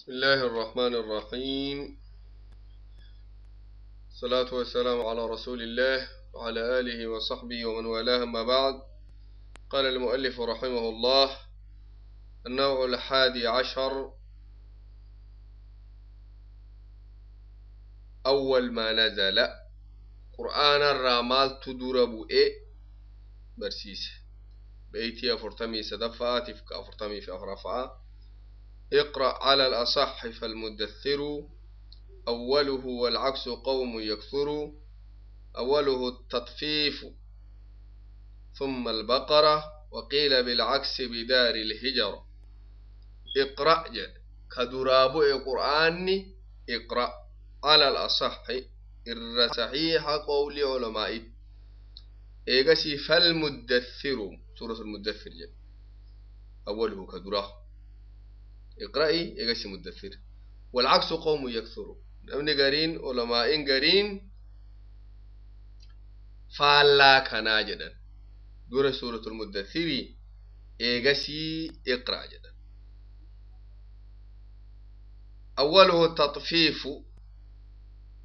بسم الله الرحمن الرحيم، الصلاة والسلام على رسول الله وعلى آله وصحبه ومن والاه، أما بعد. قال المؤلف رحمه الله: النوع 11: أول ما نزل. قرآن الرامال تدرب إيه برسيس بيتي أفرتمي سدفة تفك أفرتمي في أفرفعة. اقرأ على الأصح فالمدثر أوله، والعكس قوم يكثر. أوله التطفيف ثم البقرة، وقيل بالعكس بدار الهجر. اقرأ كدراب قرآن، اقرأ على الأصح الصحيح قول علماء إيغسي فالمدثر سورة المدثر جل أوله كدراه اقرأي إيغسي مدثر، والعكس قوم يكثر. namni gariin ulamaa'in gariin faallaa kanaa jedhan, dura suuratul muddathirii eegasii iqraa jedhan. أوله التطفيف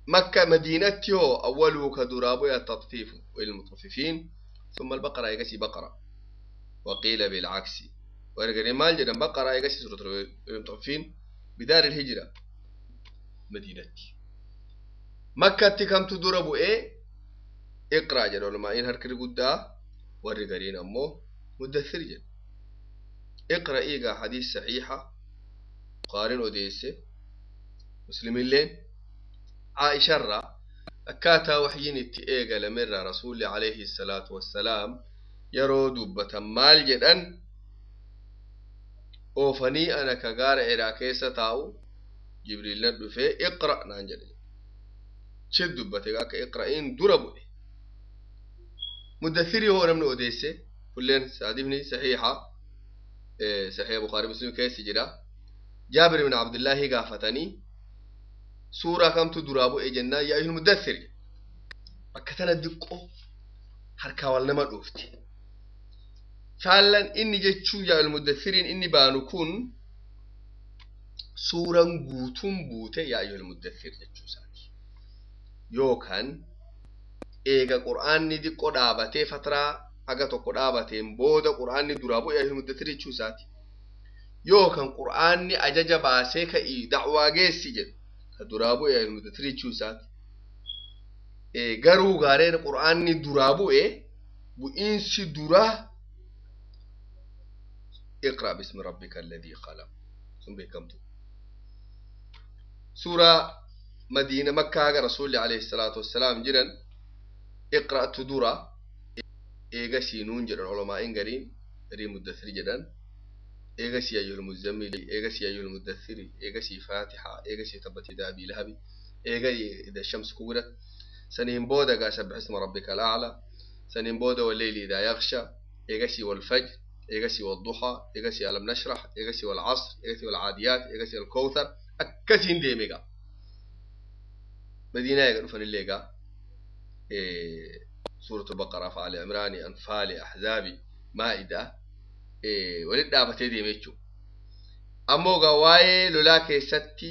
مكة مدينة هو أوله كدراب التطفيف والمطففين ثم البقرة يقسي بقرة، وقيل بالعكس. ورقري مال جدا بقرة يقسي سورة المطففين بدار الهجرة مدينتي. مكة كم تدرب إيه اقرأ جدا علماء هركر قدا ورقرين أمه مدثر جدا. اقرأ إيقا حديث صحيحة قارن أوديسي مسلمين لين عائشة را أكاتا وحيين اتئيقا لمر رسول عليه الصلاة والسلام يرو دبة مال جدا أوفني أنا كغار إراكيسة تاو جبريل ندفه اقرأ نانجل شد دبة اقرأين دربو مدثري هو نمن أوديسي كلين سعدبني صحيحة صحيح بخاري مسلم كيس جرا. جابر بن عبد الله قافتني سورة كم تدرابو إجنا يا أيها المدثر أكتنا دقو حركة والنما دوفتي فعلا إني جتشو يا المدثرين إني بانكون سورة قوتم بوتة يا أيها المدثر جتشو ساتي يوكان إيغا قرآن دقو دابتي فترة أغا تقو دابتي بودا قرآن درابو يا أيها المدثر جتشو ساتي yookaan qur'aanni ajaja baasee ka'ii da'waa geessi jedhu ka duraa bu'e muddathir jechuu isaati. Garuu gaareen qur'aanni duraa bu'e bu'iinsi duraa اقرأ باسم ربك الذي خلق sun beekamtu. Suuraa Madiina Makkaa haga Rasuulli alayhi salaatu wassalaam jiran iqra'tu dura eegasii nuun jedhan ulamaa'in gariin garii muddathir jedhan. إيغسي أيها المزمل إيغسي أيها المدثر إيغسي فاتحة إيغسي تبت يدا أبي لهب إيغسي إذا الشمس كورت سنين بودا سبح اسم ربك الأعلى سنين بودا والليل إذا يغشى إيغسي والفجر إيغسي والضحى إيغسي ألم نشرح إيغسي والعصر إيغسي والعاديات إيغسي الكوثر أكسين ديميغا مدينة يقرفن الليغا سورة البقرة فعل عمران أنفال أحزاب مائدة walitti dhaabatee deeme jechuudha. Ammoo egaa waa'ee lolaa keessatti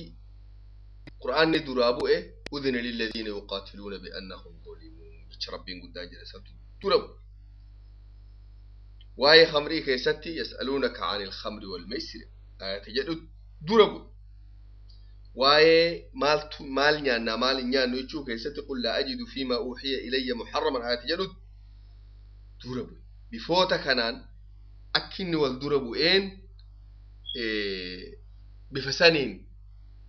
qur'aanni duraa bu'e udhina lilladhiina yuqaatiluuna bi'annahum zulimuu jecha rabbiin guddaa jedhe santu dura bu'e. Waa'ee khamrii keessatti yas'aluunaka anil khamri wal maysir ayata jedhu dura bu'e. Waa'ee maaltu maal nyaannaa maal hin nyaannu jechuu keessatti qul laa ajidu fiimaa uuhiya ilayya muharraman ayata jedhu dura bu'e. Bifoota kanaan akkinni wal dura bu'een bifa saniin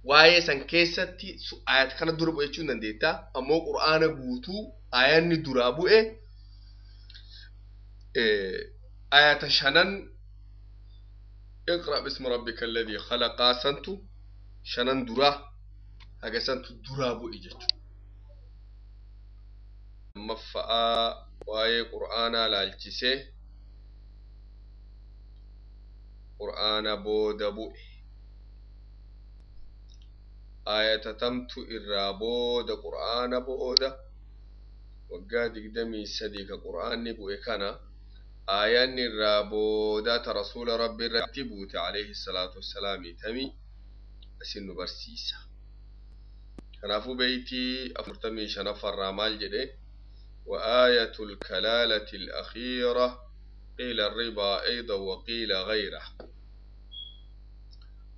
waa'ee san keessatti ayat kana dura bu'e jechuun dandeetta. Ammoo qur'aana guutuu ayanni duraa bu'e ayata shanan اقرأ باسم ربك الذي خلق santu shanan duraa haga santu duraa bu'e jechuudha. Lammaffa'aa waa'ee qur'aanaa laalchisee qur'aana booda bu'e ayata tamtu irraa booda qur'aana booda waggaa 23 ka qur'aanni bu'e kana aayanni irraa booda ta rasuula rabbi irratti buute alayhi salaatu wassalaami tami Asin nu barsiisa. Kanaafuu beeytii 45ffarraa maal jedhe? وآية الكلالة الأخيرة قيل الربا أيضا وقيل غيره.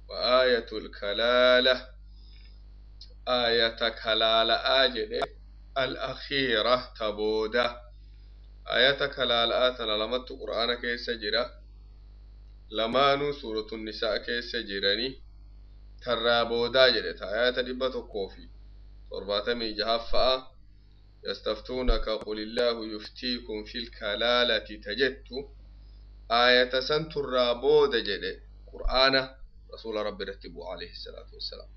وآية الكلالة، آية كلالة أجل الأخيرة تبودة. آية كلالة لمت قرآن كيس جرا لمانو سورة النساء كيس جراني ترابودا جرت آية دبة كوفي 76فة. يستفتونك قل الله يفتيكم في الكلالة تجدت آية سنت الرابود جد قرآن رسول ربي رتبه عليه الصلاة والسلام.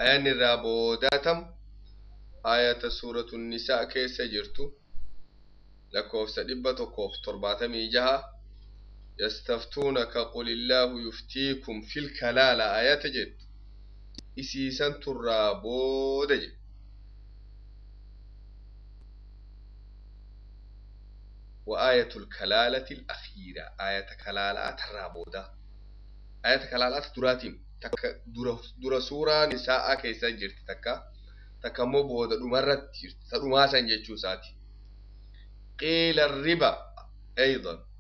آيان الرابوداتم آية سورة النساء كيس جرت لكوف سدبة كوف 76. يستفتونك قل الله يفتيكم في الكلالة آية جد إسيسا الرابود جد. وآية الكلالة الأخيرة، آية كلالة الرابودة، آية كلالة دراتيم تك در سورة نساء كيسا جرت تكا تكمو بودا دمرت جرت تدماسا جيتشو ساتي. قيل الربا أيضا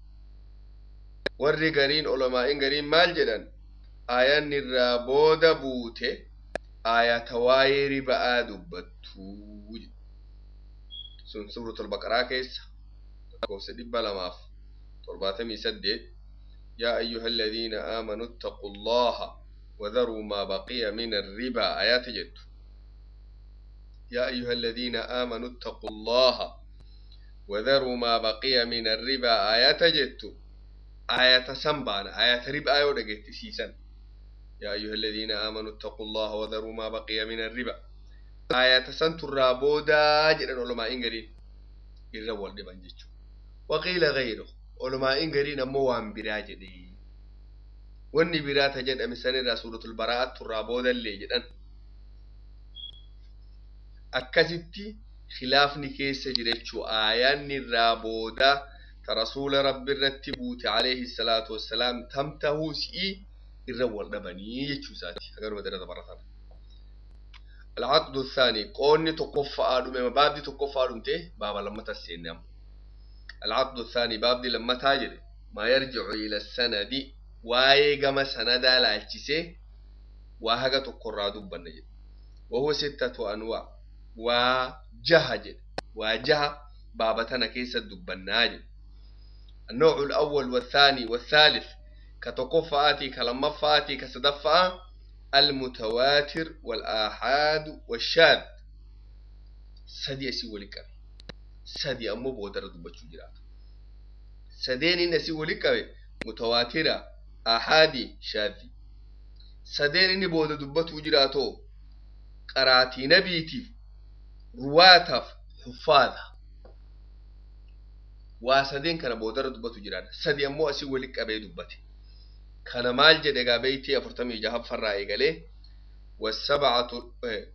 warri gariin olamaa'in gariin maal jedhan? Aayanni irraa booda buute aayata waa'ee riba'aa dubbattuu sun suuratul baqaraa keessa lakkoofsa 278. يا أيها الذين آمنوا اتقوا الله وذروا ما بقي من الربا آيات جد. يا أيها الذين آمنوا اتقوا الله وذروا ما بقي من الربا آيات جد. آية سنبان آية ربا يودقت سيسا. يا أيها الذين آمنوا اتقوا الله وذروا ما بقي من الربا آية سنت الرابودا جدًا علماء إنجرين الربا والربا جدًا. وقيل غيره علماء إنجرين أموان براجدي واني براتا جد أمسان سورة البراءة الرابودا اللي جدًا أكستي خلافني كيس جريتشو آيان الرابودا كرسول رب الرتبوت عليه الصلاة والسلام تمته سئي الرول دبني يجوزاتي أقول مدرسة برثنا. العقد الثاني قوني تقف آدم باب دي تقف آدم ته باب لما تسينم. العقد الثاني باب دي لما تاجر ما يرجع إلى السند واي سند لا وهذا تقرأ دبني وهو 6 أنواع وجهج وجه بابتنا كيس الدبناج. النوع الأول والثاني والثالث كتقفاتي كلمفاتي كصدفة المتواتر والآحاد والشاذ. سدي أسيولك سدي أمو بودر دبتشو جرات سدين إن أسيولك متواترة آحادي شاذي سدين إن بودر دبتشو جراتو قراتي نبيتي رواتف حفاظة واسدين كان بودر دبتو جرات سدي أمو أسيولك أبي دبتي كان مال جد بيتي أفرتمي جهب فرائي قاله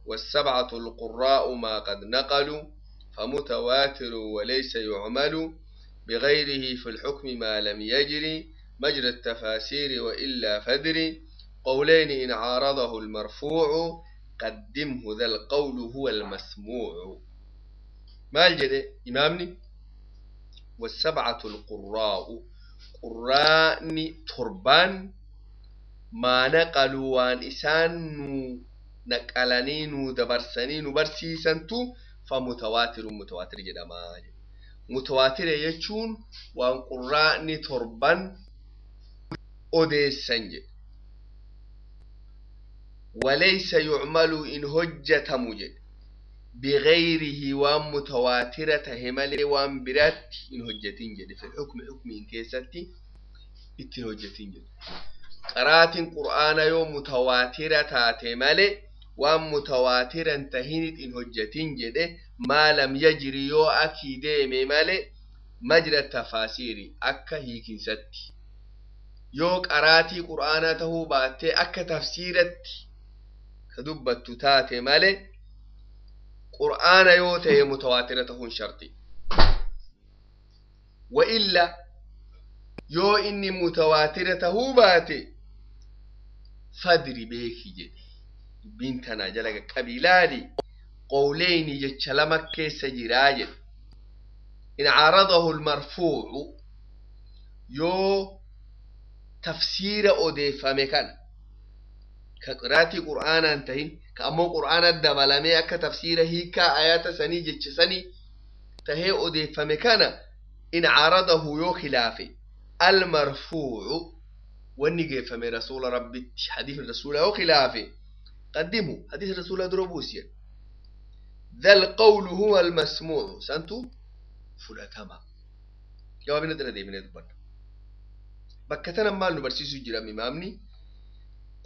والسبعة القراء ما قد نقلوا فمتواتر وليس يعمل بغيره في الحكم ما لم يجري مجرى التفاسير وإلا فدري قولين إن عارضه المرفوع قدمه ذا القول هو المسموع. مال جد إمامني والسبعة القراء قراني تربان ما نقلوا وان إسان نقلنين دبرسنين برسيسنتو فمتواتر متواتر جدما متواتر يجون وان قراني تربان أوديسنج وليس يعمل إن هجة مجد بغيره وان متواترة همال وان برات إن هجتين جد في الحكم حكم إن كيستي إتن هجتين جد قرات قرآن يوم متواترة تاتمال وان متواترة تهينت إن هجتين جد ما لم يجري يو أكيد مال مجرى التفاسير أكا هيكين ستي يو قراتي قرآن تهو باتي أكا تفسيرت كدبت تاتمال قرآن يوته متواترته شرطي وإلا يو إني متواترته باتي Fadri beeki jedhe dubbiin tanaa jala qaqqabiilaali qowleyni jecha lama keessa jiraa jedhe. In caaradahu lmarfuucu yoo tafsiira odeeffame kana ka qiraatii qur'aanaan tahin ka ammoo qur'aana dabalamee akka tafsiira hiikaa ayata sanii jecha sanii tahee odeeffame kana in caaradahu yoo khilaafe almarfuucu wanni geeffame rasuula rabbitti hadiis rasuula yoo khilaafe qaddimu hadiis rasuula dura buusiya. ذا القول هو المسموع سنتو fudhatama. Gabaabina irra deebinee dubbanna. Bakka tana maal nu barsiisuu jira imaamni?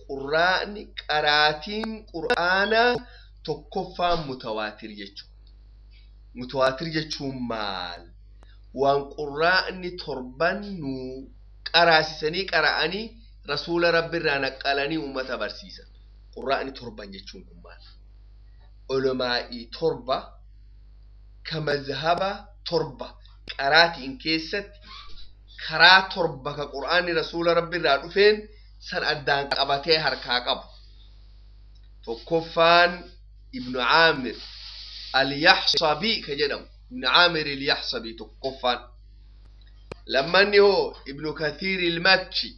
Qur'aanni qaraatiin qur'aanaa tokkoffaan mutawaatir jechuudha. Mutawaatir jechuun maal? Waan qur'aanni torban nu qaraasisanii qara'anii rasuula rabbiirraa naqqalanii uummata barsiisan. Qur'aanni torban jechuun kun maal? Ulamaa'ii torba ka mazhaba torba qaraatiin keessatti karaa torba ka qur'aanni rasuula rabbiirraa dhufeen san addaan qabatee harkaa qabu. Tokkoffaan Ibnu Caamir Al-Yaxsabii ka jedhamu Ibnu Caamir Al-Yaxsabii tokkoffaan. Lammanni hoo Ibnu Kathiir Al-Makki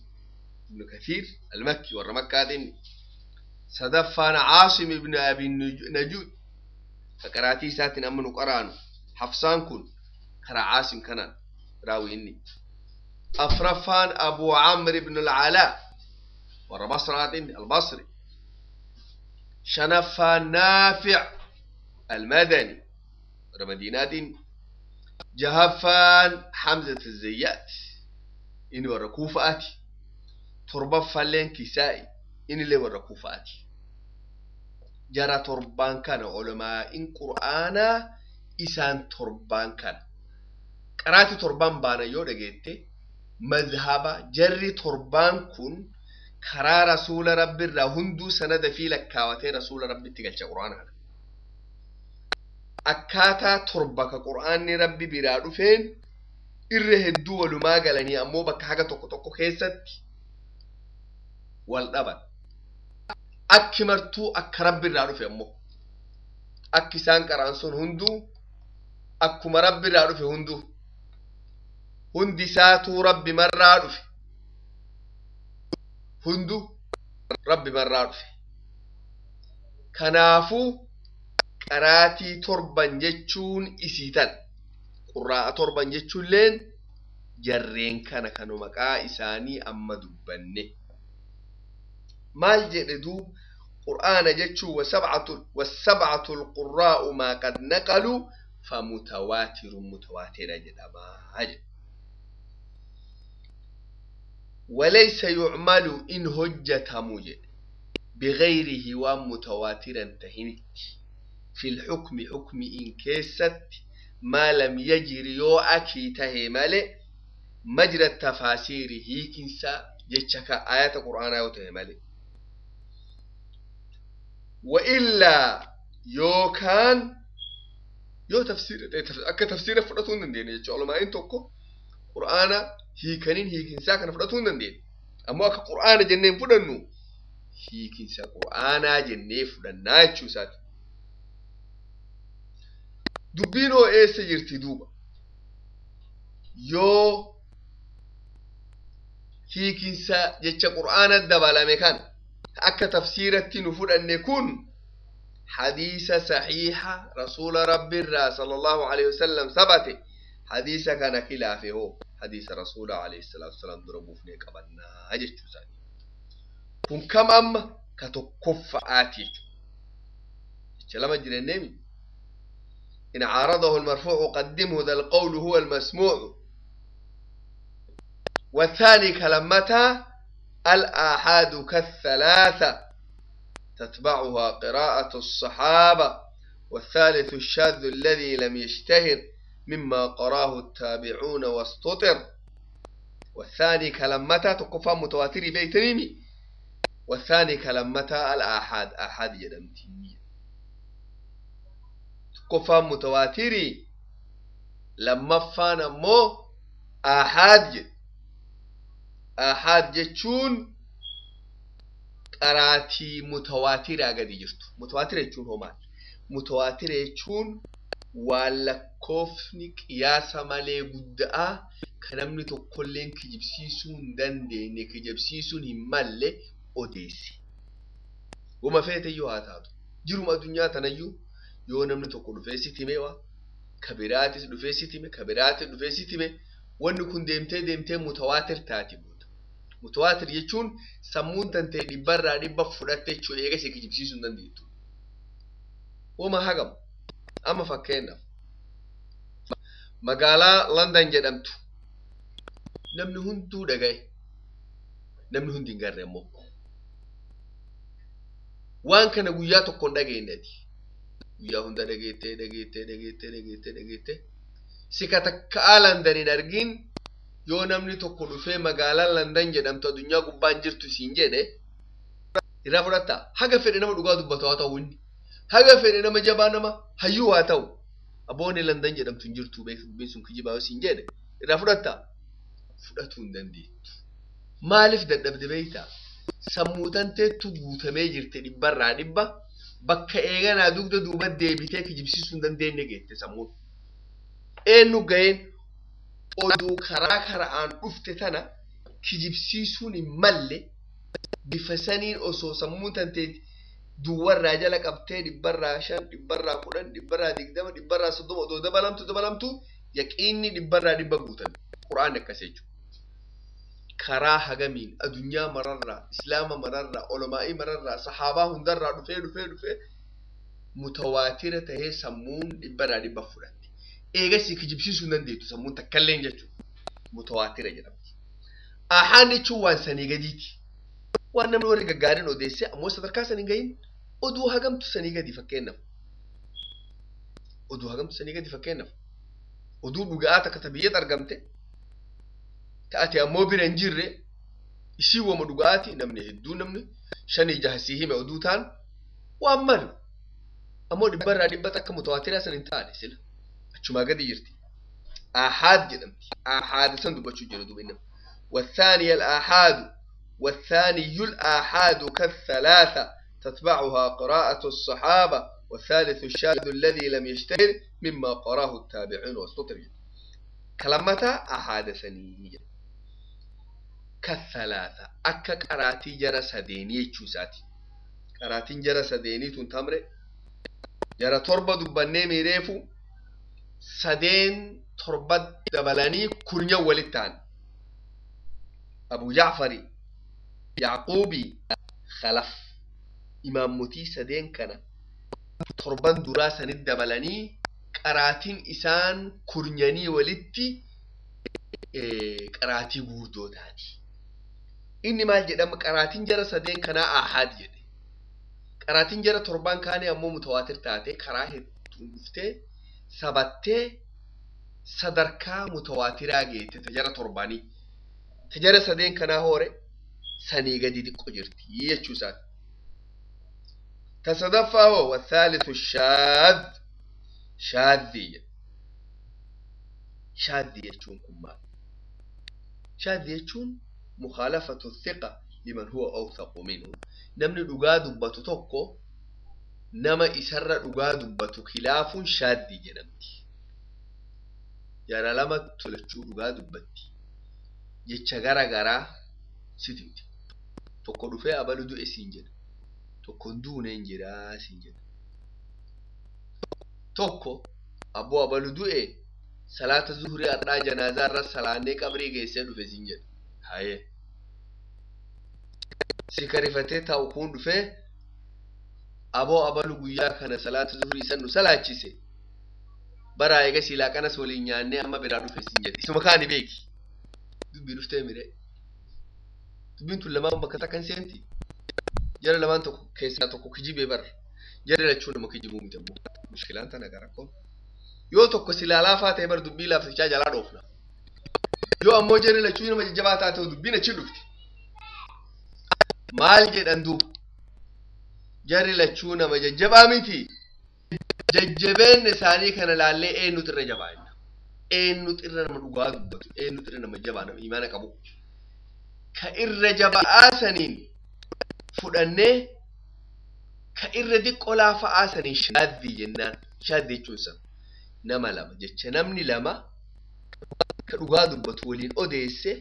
Ibnu Kathiir Al-Makki warra Makkaatiin. Sadaffaan Caasim Ibnu Abi Najuud ka qaraatii isaatiin amma nu qaraanu Hafsaan kun karaa Caasim kanaan raawi inni. Afraffaan Abu Camr ibn al-Calaa warra Basraatiin al-Basri. Shanaffaan Naafic al-Madani warra Madiinaatiin. Jahaffaan Hamzat az-Zayyaat inni warra Kuufaati. Torbaffaalleen Kisaa'i innillee warra Kuufaati. Jara torbaan kana ulamaa'in qur'aanaa isaan torbaan kana. Qaraati torbaan baana yoo dhageette mazhaba jarri torbaan kun karaa rasuula rabbiirraa hunduu sanada fi lakkaawatee rasuula rabbitti galcha qur'aana kana. Akkaataa torba ka qur'aanni rabbi biraa dhufeen irra hedduu walumaa galanii ammoo bakka haga tokko tokko keessatti wal dhaban. Akki martuu akka rabbiirraa dhufe ammoo akki isaan qara'an sun hunduu akkuma rabbiirraa dhufe hunduu hundi isaatuu rabbi marraa dhufe hundu rabbi marraa dhufe. Kanaafuu qaraatii torban jechuun isii tan qurraa'a torban jechuunilleen jarreen kana kanu maqaa isaanii amma dubbanne. Maal jedhe duub qur'aana jechuun wasabcatu alqurraa'u maa qad naqaluu famutawaatirun mutawaatira jedhamaa jedhe. وليس يعمل إن هجتم بغيره ومتواترا تهنت في الحكم حكم إن كيست ما لم يجري يو أكي تهمل مجرى التفاسير هيكنسا جتشك آيات القرآن أو تهمل. وإلا يو كان يو تفسير أكا تفسير فرطون دين يجعل ما إنتوكو قرآن hiikaniin hiikinsaa kana fudhatuu hin dandeenye. Ammoo akka qur'aana jennee hin fudhannu hiikinsa qur'aanaa jennee fudhannaa jechuu isaati. Dubbiin hoo eessa jirti duuba? Yoo hiikinsa jecha qur'aana dabalame kana akka tafsiiratti nu fudhanne kun hadiisa saxiixa rasuula rabbiirraa sallallahu alaihi wasallam sabate hadiisa kana khilaafe hoo hadiisa rasuula alayhi salaatu wasalaam dura buufnee qabannaa jechuu isaati. Kun kam amma ka tokkoffa'aati jechuudha. Jecha lama jirenneemi. إن عارضه المرفوع قدمه ذا القول هو المسموع. والثاني كلمتها الآحاد كالثلاثة تتبعها قراءة الصحابة. والثالث الشاذ الذي لم يشتهر مما قراه التابعون واستطر. والثاني كلمتها تقفى متواتر بيتنيمي. والثاني كلمتها الآحاد آحاد يدمتي تقفى متواتري لما فانا مو آحاد جد آحاد جتشون Qaraatii mutawaatiraa gadi jirtu. Mutawaatira jechuun hoo maal? Mutawaatira jechuun waan lakkoofni qiyaasa malee guddaa ka namni tokkolleen kijibsiisuu hin dandeenye, kijibsiisuun hin malle odeesse. Wama feeteyyuu haa taatu. Jiruma addunyaa tanayyuu yoo namni tokko dhufee sitti hime waa, ka biraatis dhufee sitti hime, ka biraatis dhufee sitti hime, wanni kun deemtee deemtee mutawaatir taati booda. Mutawaatir jechuun sammuun tantee dhibbarraa dhibba fudhatte jechuu eega si kijibsiisuu hin dandeettu. Wama hagam amma fakkeenyaaf magaalaa London jedhamtu namni hunduu dhagaye, namni hundi hin garre ammoo. Waan kana guyyaa tokko hin dhageenye ati. Guyyaa hunda dhageettee dhageettee dhageettee dhageettee dhageettee si ka takkaa London hin argin yoo namni tokko dhufee magaalaa London jedhamtu addunyaa gubbaan jirtu siin jedhe irraa fudhatta. Haga fedhe nama dhugaa dubbatu haa ta'u inni. Haga fedhe nama jabaa nama hayyuu haa ta'u. Abboonni London jedhamtu hin jirtu beeku dubbiin sun kijibaa yoo siin jedhe irraa fudhatta. Fudhatuu hin dandeettu. Maaliif dadhabde beektaa? Sammuu tanteettu guutamee jirte dhibbarraa dhibba bakka eeganaa dugda duuba deebitee kijibsiisuu hin dandeenye geette sammuun. Eenyu ga'een oduu karaa kara'aan dhufte tana kijibsiisuun hin malle bifa saniin osoo sammuun tantee duwwarraa jala qabtee dhibbarraa 5, dhibbarraa 10, dhibbarraa 20, dhibbarraa 30 odoo dabalamtu dabalamtu yaqiinni dhibbarraa dhibba guutame. Qura'aan akkas jechuudha. Karaa hagamiin addunyaa mararraa, islaama mararraa, olamaa'ii mararraa, sahaabaa hundarraa dhufee dhufee dhufee mutawaatira tahee sammuun dhibbarraa dhibba fudhatte. Eegasii kijibsiisuu hin dandeettu sammuun takkalleen jechuudha. Mutawaatira jedhamti. Ahaan jechuun waan sanii gadiiti. Waan namni warri gaggaariin odeesse ammoo sadarkaa sanii gahin oduu hagamtu sanii gadi fakkeenyaaf. Oduu hagamtu sanii gadi fakkeenyaaf. Oduu dhugaa takka ta biyyatti argamte ta'ate ammoo bira hin jirre isii wama dhugaati namni hedduu namni 5 6 sii hime oduu taan waan malu ammoo dhibbarraa dhibba takka mutawaatiraa san hin taane sila achumaa gadi jirti. Ahaad jedhamti. Ahaad san dubbachuu jira duuba inni. والثاني الآحاد والثاني الآحاد كالثلاثة تتبعها قراءة الصحابة والثالث الشاذ الذي لم يشتهر مما قراه التابعون واستطر. كلمتها أحاد سنية كالثلاثة أكا قراتي جرى سديني تشوساتي قراتي جرى سديني تنتمر جرى تربة دبني ميريفو سدين تربة دبلاني كرنيا ولتان أبو جعفري يعقوبي خلف إمام متي سدين كان تربان دراسة ندبلاني قراتين إسان كرنياني ولتي qaraatii guurdootaati. Inni maal jedhama qaraatiin jara sadeen kanaa ahaad jedhe. Qaraatiin jara torban kaanii ammoo mutawaatir taate karaa hedduun dhuftee sabattee sadarkaa mutawaatiraa geette ta jara torbanii. Ta jara sadeen kanaa hoore sanii gadi xiqqoo jirti jechuu isaati. Ta sadaffaa hoo wasaalisu shaad shaaddii jedhe. Shaaddii jechuun kun maal? Shaaddi jechuun mukhalafatu thiqa liman huwa awthaqu minhu. Namni dhugaa dubbatu tokko nama isarra dhugaa dubbatu khilaafuun shaaddii jedhamti. Jara lama tolachuu dhugaa dubbatti. Jecha gara garaa sitimti. Tokko dhufee abalu du'e siin jedha. Tokko hin duune hin jiraa siin jedha. Tokko abboo abalu du'e salaata zuhurii har'aa janaazaa irra salaannee qabrii geessee dhufe siin jedha. Haye. Si karifatee taa'u kun dhufee aboo abalu guyyaa kana salaata zuhurii san nu salaachise. Baraa eega silaa kanas waliin nyaannee amma biraa dhufe siin jedhe. Isuma kaani beeki. Dubbii dhuftee mire. Dubbiin tun lamaan bakka takka hin seenti. Jara lamaan tokko keessaa tokko kijibee bara. Jara lachuu nama kijibuu miti ammoo. Mushkilaan tana gara koon. Yoo tokko silaa laafaa ta'e bar dubbii laaftichaa jalaa dhoofna. Yoo ammoo jarri lachuu nama jajjabaa taate dubbiin achi dhufti. Maal jedhan duuba? Jarri lachuu nama jajjabaa miti. Jajjabeen isaanii kana laallee eenyutu irra jabaa jenna. Eenyutu irra nama dhugaa dubbatu, eenyutu irra nama jabaa nama imaana qabu. Ka irra jabaa saniin Fudhannee ka irra diqqoo laafa'aa sanii shaaddii jennaan. Shaaddii jechuun san nama lama jecha namni lama ka dhugaa dubbatu waliin odeesse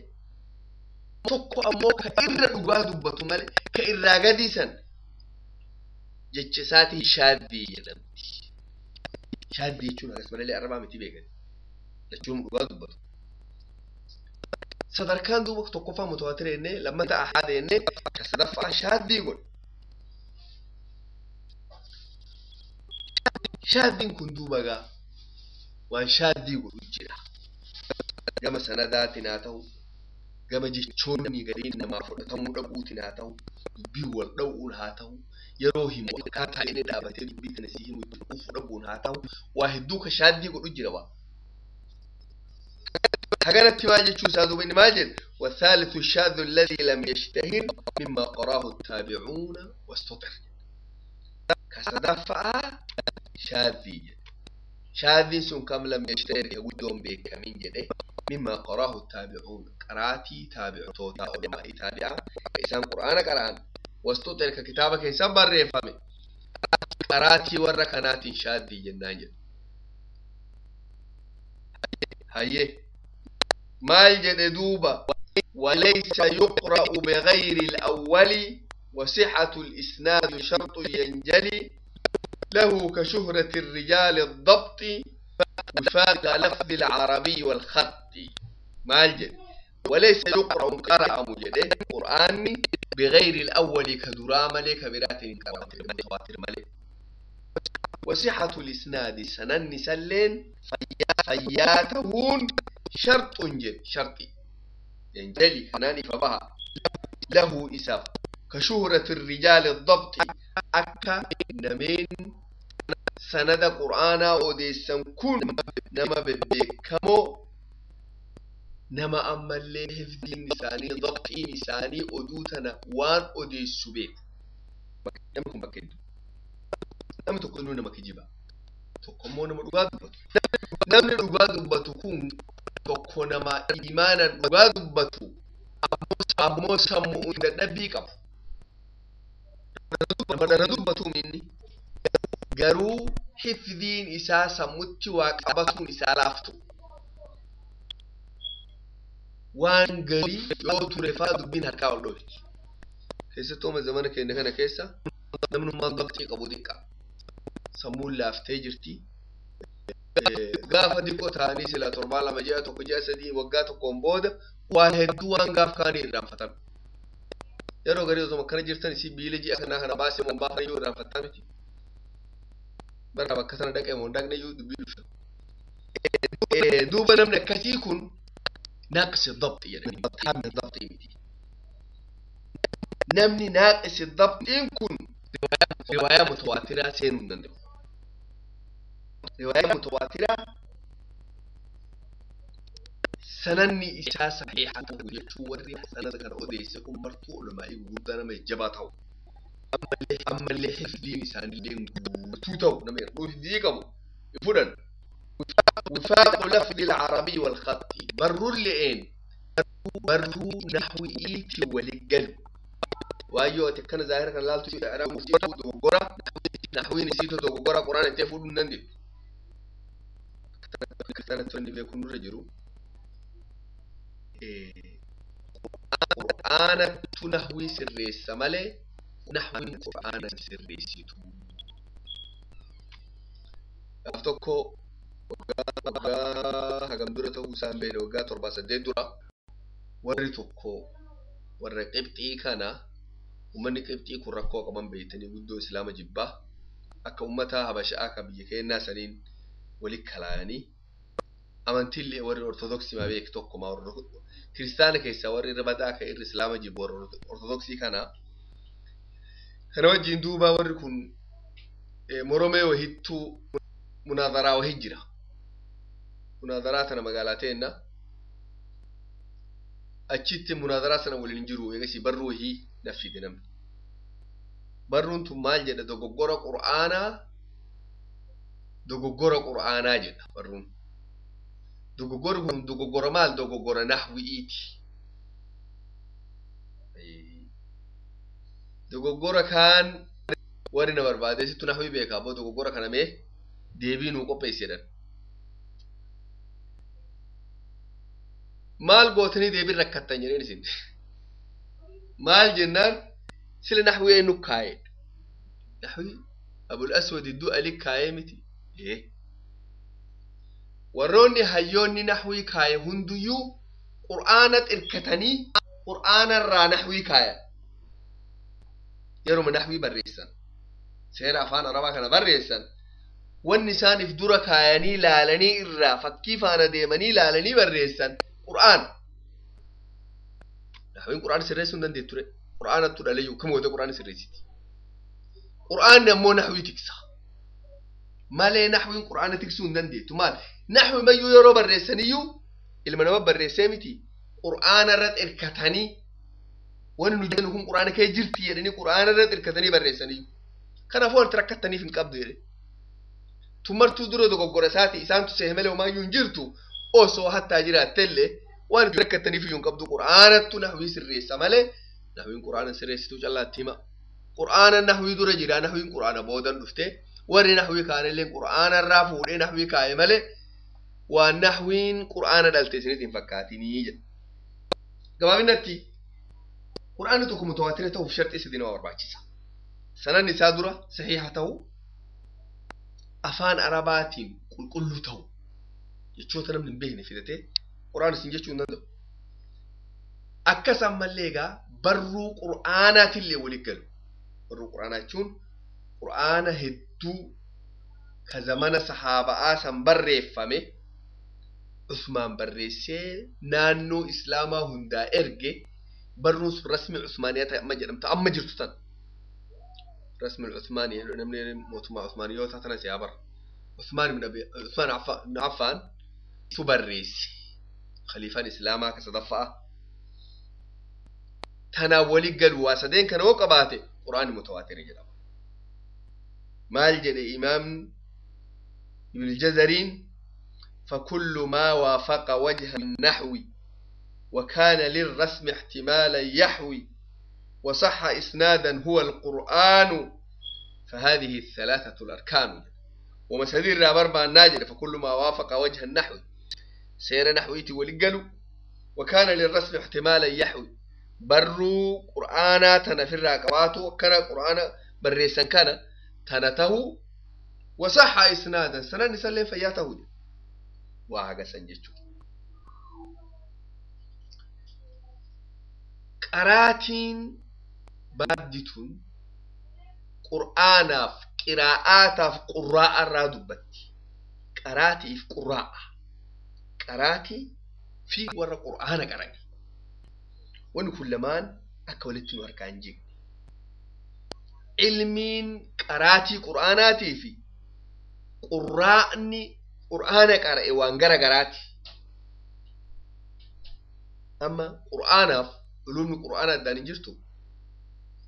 tokko ammoo ka irra dhugaa dubbatu malee ka irraa gadii san jecha isaatiin shaaddii jedhamti. Shaaddii jechuun akkasumallee malee arrabaa miti beekan. Jechuun dhugaa dubbatu. Sadarkaan duuba tokkoffaa mutawaatira jennee lammataa ahaada jennee ka sadaffaa shaaddii godhe. Shaaddiin kun duuba gaa waan shaaddii godhu jira. Gama sanadaatiin haa ta'u, gama jechoonni gariin namaa fudhatamuu dhabuutiin haa ta'u, dubbii wal dha'uun haa ta'u, yeroo himu akkaataa inni dhaabatee dubbii kana si himu itti dhufu dhabuun haa ta'u, waa hedduu ka shaaddii godhu jira waa. Haganatti maal jechuu isaa duuba inni maal jedhe? والثالث الشاذ الذي لم يشتهر مما قراه التابعون واستطر. كصدفة شاذي شاذي سن كم لم يشتهر يقولون بكمين جده مما قراه التابعون قراتي تابع توتا علماء تابعة إنسان قرآن قرآن واستطر ككتابك إنسان بريفامي قراتي وركنات شاذي جنان جد هاي مال جد دوبا وليس يقرأ بغير الأول وصحة الإسناد شرط ينجلي له كشهرة الرجال الضبط وفاق لفظ العربي والخط مالجد وليس يقرأ قرأ مجده قرآن بغير الأول كدرام لك برات متواتر ملك وصحة الإسناد سنن سلين فياتهون شرط جد شرطي ينجلي كناني فبها له إساف كشهرة الرجال الضبط أكا نمين سند قرآن أوديسن كن نما ببكمو نما أما اللي حفظين نساني ضبطي نساني أدوتنا وان أوديسو بيك نما كن بكدو نما تقولون نما كجيبا تقومون نما دغا دبتو نما دغا دبتو كن tokko nama imaanan dhugaa dubbatu ammoo sammuu dadhabbii qabu. Nama dhala dubbatu inni garuu hifdiin isaa sammutti waa qabatuun isaa laaftu. Waan garii yoo ture faa dubbiin harkaa ol dhoofti. Keessattuu amma zamana keenya kana keessa namnummaan dabxii qabu xiqqa. Sammuun laaftee jirti. Gaafa xiqqoo ta'anii sila torbaa lama ji'a tokko ji'a sadii waggaa tokkoon booda waan hedduu waan gaaf kaanii irraanfatan. Yeroo garii osoo akkana jirtan isii biila ji'a kanaa kana baasee moo baafne iyyuu irraanfattaa miti. Bara bakka sana dhaqee moo dhaqne iyyuu dubbii dhufta. Duuba namni akkasii kun naaqisi dabxi jedhanii taamni dabxii miti. Namni naaqisi dabxiin kun riwaayaa mutawaatiraa seenuu hin danda'u. Riwaayaa mutawaatiraa sananni isaa saxiixa ta'u jechuu warri sanada kana odeesse kun martuu ulamaa'ii gurguddaa nama jabaa ta'u. Ammallee hifdiin isaaniillee guutuu ta'u nama hir'uu hifdii qabu hin fudhan. وفاق لفظ العربي والخط برو اللئين برو نحو إيتي ولقلب وايو تكنا ظاهرة كان لالتو إعراب نسيتو دوغورا نحوي نسيتو دوغورا قرآن انتفو نندي كتنا توني بيكون رجلو قرآن تنحوي سريس مالي نحوي قرآن سريسيتو أفتكو waggaa hagam dura ta'uu isaan beekne waggaa torbaa saddeet dura warri tokko warra qibxii kana uummanni qibxii kun rakkoo qaban beektanii guddoo islaama jibbaa akka uummata habashaa akka biyya keenyaa saniin wali kalaayanii amantiillee warri ortodoksii maa beek tokko maa kiristaana keessaa warri irra badaa akka irri islaama jibbu warra ortodoksii kana kana wajjin duuba warri kun moromee wahittuu munaadaraa wahii jira. Munaadaraa tana magaalaa teenna achitti munaadaraa sana waliin jiru eegasii barruu wahii naffide namni. Barruun tun maal jedha dogoggora qur'aanaa dogoggora qur'aanaa jedha barruun. Dogoggorri kun dogoggora maal dogoggora nahwi'iiti. Dogoggora kaan warri na barbaade sittu nahwii beekaa abboo dogoggora kana mee deebii nuu qopheessi jedhan. Maal gootanii deebiin rakkattan jedheen isin. Maal jennaan sila nahwii eenyu kaaye? Nahwii Abul Aswad iddoo Ali kaayee miti. Ee. Warroonni hayyoonni nahwii kaaye hunduyyuu qur'aana xirkatanii qur'aana irraa nahwii kaayan. Yeruma nahwii barreessan. Seera afaan Arabaa kana barreessan. Wanni isaaniif dura kaayanii laalanii irraa fakkii faana deemanii laalanii barreessan qur'aana. Nahwiin qur'aana sirreessuu hin dandeettu ture. Qur'aanattu dhalayyuu kam goote qur'aana sirreessiti. Qur'aanni ammoo nahwii tiksa. Malee nahwiin qur'aana tiksuu hin dandeettu. Maal? Nahwi mayyuu yeroo barreessaniyyuu ilma nama barreessee miti. Qur'aana irratti hirkatanii wanni nu jennu kun qur'aana kee jirti jedhanii qur'aana irratti hirkatanii barreessaniyyuu. Kanaafuu wanti rakkattaniif hin qabdu jedhe. Tumartuu dura dogoggora isaati isaantu sehe malee homaayyuu hin jirtu osoo hattaa jiraattellee waan rakkattaniif iyyuu hin qabdu qur'aanattu nahwii sirreessa malee nahwiin qur'aana sirreessituu callaatti hima. Qur'aana nahwii dura jira nahwiin qur'aana boodan dhufte warri nahwii kaanillee qur'aana irraa fuudhee nahwii kaa'e malee waan nahwiin qur'aana dhalte isinitti hin fakkaatinii jedha. Gabaabinatti qur'aanni tokko mutawaatira ta'uuf sharxii sadii nama barbaachisa. Sananni isaa dura sahiha ta'uu afaan Arabaatiin qulqulluu ta'u jechoota namni hin beekne fidatee qur'aan isin jechuu hin danda'u. Akkas ammallee egaa barruu qur'aanaatillee waliin galu. Barruu qur'aanaa jechuun qur'aana hedduu ka zamana sahaaba'aa san barreeffame Usmaan barreessee naannoo Islaamaa hundaa erge barruun sun rasmi Usmaaniyaa ta'e amma jedhamta amma jirtu tan. Rasmi Usmaanii namni mootummaa Usmaaniyyoota tana siyaa bara. Usmaan ibn Abi Usmaan ibn Affaan tu barreesse. Khaliifaan Islaamaa ka sadaffa'a. Tanaan walii galu waa sadeen kana yoo qabaate qur'aanni mutawaatira jedhama. Maal jedhe imaamni Ibn Jazariin فكل ما وافق وجه النحو وكان للرسم احتمالا يحوي وصح إسنادا هو القرآن فهذه الثلاثة الأركان ومسادير رابربا الناجر فكل ما وافق وجه النحو سير نحويتي ولقلو وكان للرسم احتمالا يحوي برو قرآنا تنفر قواتو وكان قرآن بريسا كان تنته وصح إسنادا سنن سلم فياته وهذا سنجتو qaraatiin baaddituun qur'aanaaf qiraa'aataaf qurraa'a irraa dubbatti. Qaraatiif qurraa'a. Qaraatii fi warra qur'aana qara'e. Wanni kun lamaan akka walitti nu harkaa hin jigne. Ilmiin qaraatii qur'aanaatii fi qurraa'ni qur'aana qara'e waan gara garaati. Amma qur'aanaaf ulumni qur'aana addaan hin jirtu.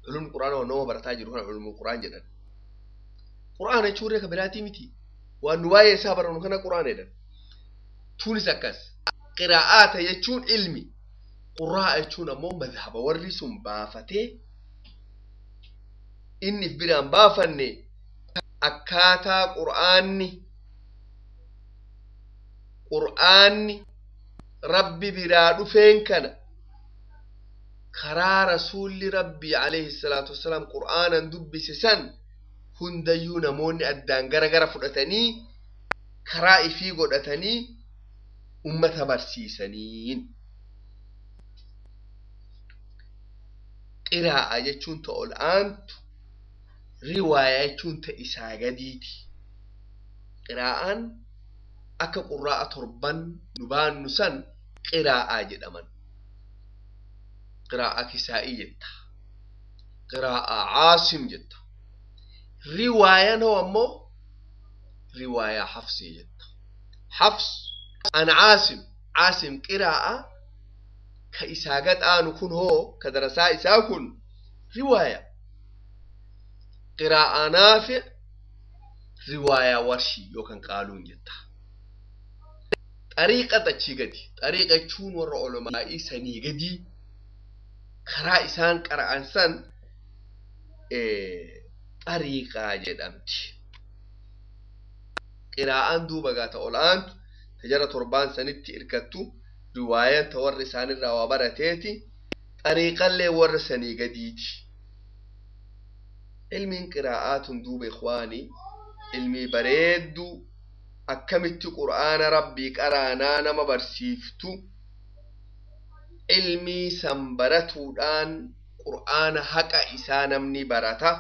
Ulumni qur'aana waan nama barataa jiru kana ulumni qur'aan jedhan. Qur'aana jechuun reeka biraatii miti. Waan nu waa'ee isaa barannu kana qur'aana jedhan. Tuunis akkas. Qiraa'aata jechuun ilmi. Qurraa'a jechuun ammoo madhaba warri sun baafatee inni if biraan baafanne akkaataa qur'aanni rabbi biraa dhufeen kana karaa rasuulli rabbii alayhi salaatu wassalaam qur'aanan dubbise san hundayyuu namoonni addaan gara gara fudhatanii karaa ifii godhatanii ummata barsiisaniin. Qiraa'a jechuun ta ol aantu riwaayaa jechuun ta isaa gadiiti. Qiraa'aan akka qurraa'a torban nu baannu san qiraa'aa jedhaman. Qiraa'a kisaa'ii jetta. Qiraa'a caasim jetta. Riwaayaan hoo ammoo riwaayaa hafsii jetta. Hafs an caasim caasim qiraa'a ka isaa gad aanu kun hoo ka darasaa isaa kun riwaaya. Qiraa'a naafi' riwaayaa warshii yookaan qaaluun jetta. Xariiqa achii gadi. Xariiqa jechuun warra olmaa'ii sanii gadii karaa isaan qara'an san Xariiqaa jedhamti. Qiraa'aan duuba gaata ol aantu ta jara torbaan sanitti irkattu, riwaayaan ta warra isaanirraa waa barateeti, xariiqallee warra sanii gadiiti. Ilmiin qiraa'aa tun duuba ikhwaanii ilmii bareedduu akkamitti qur'aana rabbii qaraanaa nama barsiiftu. Ilmii san baratuudhaan qur'aana haqa isaa namni barata.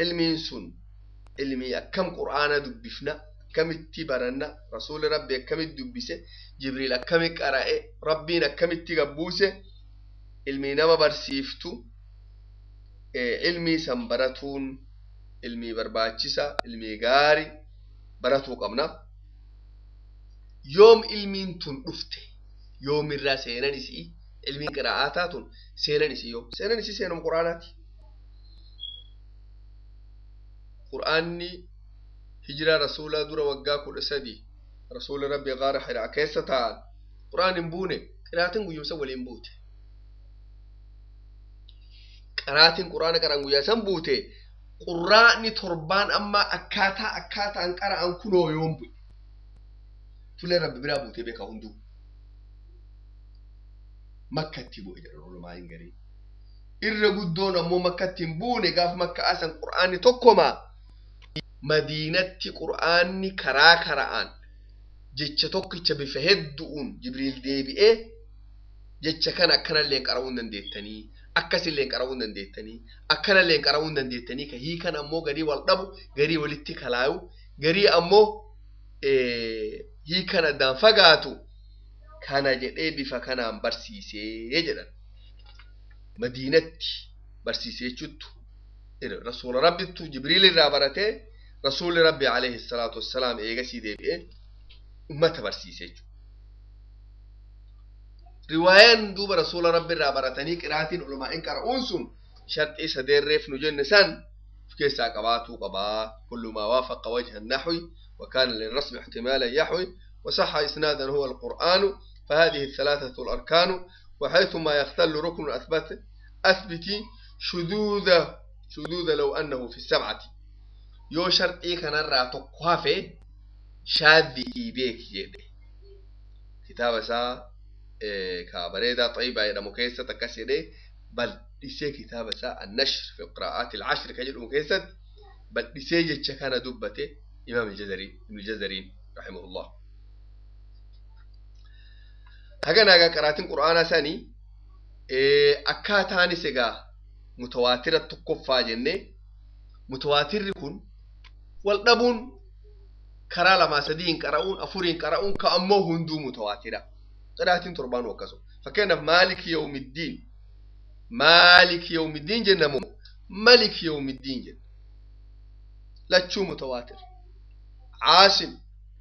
Ilmiin sun ilmii akkam qur'aana dubbifna, akkamitti baranna, rasuuli rabbi akkamitti dubbise, jibriil akkamitti qara'e, rabbiin akkamitti gabbuuse, ilmii nama barsiiftu. Ilmii san baratuun ilmii barbaachisa, ilmii gaari baratuu qabna. Yoom ilmiin tun dhufte? Yoomirraa seenan isii? Ilmiin qiraa'aataa tun seenan isii yoom? Seenan isii seenuma qur'aanaati. Qur'aanni hijiraa rasuulaa dura waggaa 13 rasuula rabbi gaara Hiraa keessa taa'an qur'aan hin buune. Qiraatiin guyyumsa waliin buute. Qiraatiin qur'aana qara'an guyyaa san buute. Qur'aanni torbaan amma akkaataa akkaataan qara'an kunoo yoom bu'e? Fuula rabbi biraa buutee beeka hunduu. Makkatti bu'e jedhan ulamaan garii. Irra guddoon ammoo makkatti hin buune. Gaaf makka san qur'aanni tokkoma. Madiinatti qur'aanni karaa kara'aan jecha tokkicha bifa heddu'uun Jibriil deebi'ee jecha kana akkanallee qara'uu hin dandeettanii, akkasillee qara'uu hin dandeettanii, akkanallee qara'uu hin dandeettanii, ka hiikan ammoo garii wal dhabu, garii walitti kalaayu, garii ammoo hiikan addaan fagaatu kana jedhee bifa kanaan barsiisee jedhan. Madiinatti barsiisee jechuuttu rasuula rabbittu Jibriil irraa baratee, rasuulli rabbi alayhi salaatu wassalaam eegasii deebi'ee ummata barsiise jechuudha. Riwaayaan duuba rasuula rabbi irraa baratanii qiraatiin ulamaa'in qara'uun sun sharxii sadeerreef nu jenne san of keessaa qabaatuu qabaa. Kullu maa waafaqa wajha naxwi وكان للرسم احتمالا يحوي وصح إسنادا هو القرآن، فهذه الثلاثة الأركان، وحيثما يختل ركن أثبت أثبتي شذوذ لو أنه في السبعة. Yoo sharxii kanarraa tokko hafe shaadii beeki jedhe. Kitaaba isaa ka bareedaa xayyibaa jedhamu keessatti akkas jedhee bal'isee, kitaaba isaa annashr fi qiraa'aati alcashr ka jedhamu keessatti bal'isee jecha kana dubbate imaam ibn Jazariin rahimahullah. Haga egaa qiraatiin qur'aanaa sanii akkaataanis egaa mutawaatira tokkoffaa jennee, mutawaatirri kun wal dhabuun karaa lamaa sadiin qara'uun afuriin qara'uun ka ammoo hunduu mutawaatira. Qiraatiin torbaanuu akkasuma. Fakkeenyaaf maaliki yawmiddiin, maaliki yawmiddiin jenna moo maliki yawmiddiin jenna? Lachuu mutawaatir. Caasim,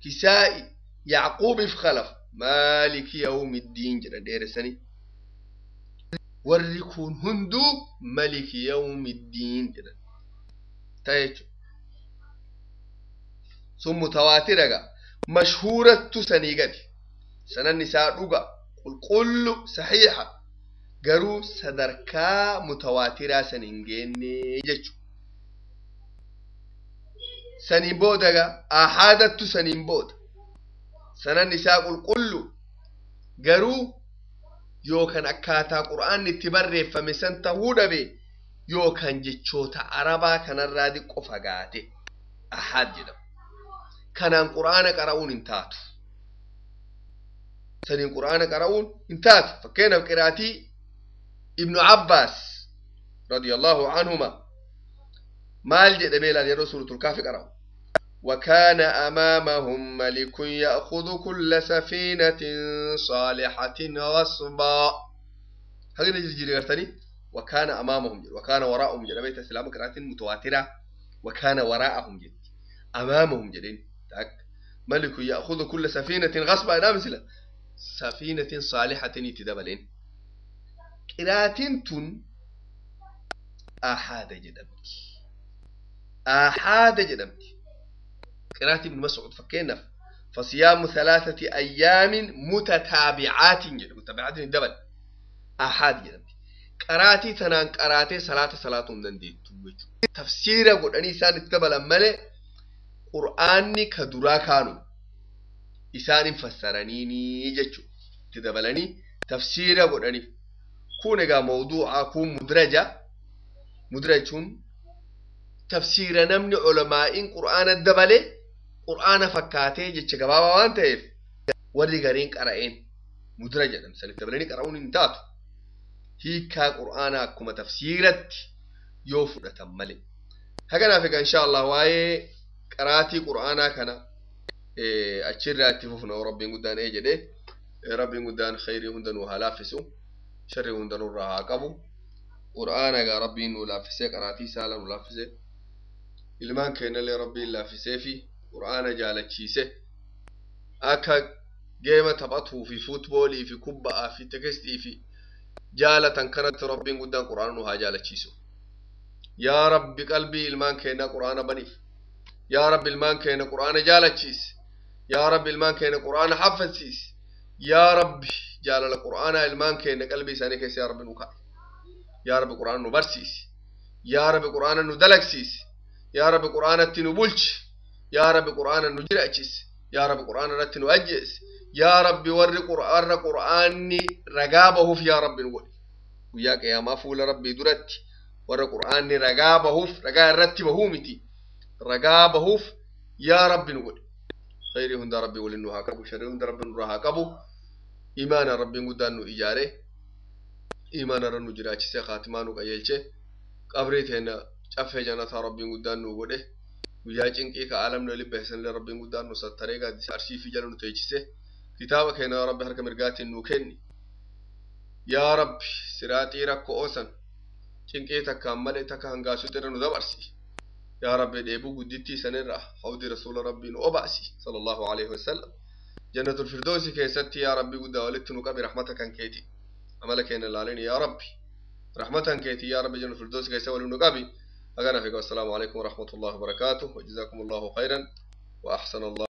Kisaa'i, Yacquubiif Khalaf maaliki yawmiddiin jedhan dheeressanii. Warri kun hunduu maliki yawmiddiin jedhan ta'e jechuudha. Sun mutawaatira. Gaa mashhuurattu sanii gadi sananni isaa dhuga qulqullu saxiixa, garuu sadarkaa mutawaatiraa san hin geenne jechu. Saniin booda gaa ahaadattu saniin booda sananni isaa qulqullu, garuu yookaan akkaataa qur'aanni itti barreeffame san tahuu dhabe yookaan jechoota arabaa kanarraa diqqo fagaate ahaad jedhama. Kanaan qur'aana qara'uun hin taatu. Saniin qur'aana qara'uun hin taatu. Fakkeenyaaf qiraatii Ibnu Abbaas radiyallahu anhuma maal jedhamee ilaal yeroo suuratul kaafi qara'u? وكان أمامهم ملك يأخذ كل سفينة صالحة غصبا. هذا نجي جري وكان أمامهم جل وكان وراءهم جل بيت السلام قراءة متواترة وكان وراءهم جل أمامهم جلين تاك ملك يأخذ كل سفينة غصبا. نعم مثلا سفينة صالحة يتدبلين. قراءة تن آحاد جدمت، آحاد جدمت. قراءة ابن مسعود فكينا فصيام 3 أيام متتابعات جل متابعات دبل آحاد جدمت. Qaraatii tanaan qaraatee salaata salaatuu hin dandeettu jechuudha. Tafsiira godhanii isaan itti dabalan malee qur'aanni ka duraa kaanu isaan hin fassaraniini jechuudha. Itti dabalanii tafsiira godhanii. Kun egaa mawduu'aa kun mudraja. Mudra jechuun tafsiira namni ulamaa'iin qur'aana dabale qur'aana fakkaatee jecha gabaabaa waan ta'eef warri gariin qara'een mudra jedhama. Sanitti dabalanii qara'uun hin taatu. Hiikaa qur'aanaa akkuma tafsiiratti yoo fudhatan malee. Haganaaf egaa insha Allah waa'ee qaraatii qur'aanaa kana achirraa itti fufna rabbiin guddaan ee jedhee rabbiin guddaan khayrii hunda nuu haa laaffisu sharrii hunda nurraa haa qabu. Qur'aana egaa rabbiin nuu laaffisee qaraatii isaa nuu laaffisee ilmaan keenyallee rabbiin laaffisee fi qur'aana jaalachiise akka geema taphatuu fi fuutboolii fi kubba'aa fi tekestii fi jaalatan kanatti rabbiin guddaan qur'aana nu haa jaalachiisu. Yaa rabbi qalbii ilmaan keenyaa qur'aana baniif. Yaa rabbi ilmaan keenya qur'aana jaalachiisi. Yaa rabbi ilmaan keenya qur'aana haffisiisi. Yaa rabbi jaalala qur'aanaa ilmaan keenya qalbii isaanii keessa yaa rabbi nu kaa'i. Yaa rabbi qur'aana nu barsiisi. Yaa rabbi qur'aana nu dalagsiisi. Yaa rabbi qur'aanatti nu bulchi. Yaa rabbi qur'aana nu jiraachisi. Yaa rabbi qur'aana irratti nu ajjeesi. Yaa rabbi warri warra qur'aanni ragaa bahuuf yaa rabbi nu godhi. Guyyaa qiyaamaa fuula rabbii duratti warra qur'aanni ragaa bahuuf ragaa irratti bahuu miti. Ragaa bahuuf yaa rabbi nu godhi. Khayrii hunda rabbi waliin nu haa qabu. Sharrii hunda rabbi nurraa haa qabu. Imaana rabbiin guddaan nu ijaare. Imaana irra nu jiraachise khaatimaa nu qajeelche. Qabrii teenya caffee jannataa rabbiin guddaan nu godhe. Guyyaa cinqii ka aalamni waliin bahisanillee rabbiin guddaan nu sattaree gaaddisa arshii fi jala nu teechise. Kitaaba keenya yaa rabbi harka mirgaatiin nuu kenni. Yaa rabbi siraaxii rakkoo oosan cinqii takkaan malee takka hangaasuutti irra nu dabarsi. Yaa rabbi dheebuu guddittii sanirraa hawdi rasuula rabbii nu obaasi sallallahu alaihi wasallam. Jannatul firdoosi keessatti yaa rabbi guddaa walitti nu qabi rahmata kan keeti. Amala keenya ilaalini yaa rabbi. Rahmatan keeti yaa rabbi jannatul firdoosi keessa waliin nu qabi. Hagana fi wassalaamu alaikum warahmatullahi wabarakaatuh. Wajazakumullahu khairan wa ahsana Allah.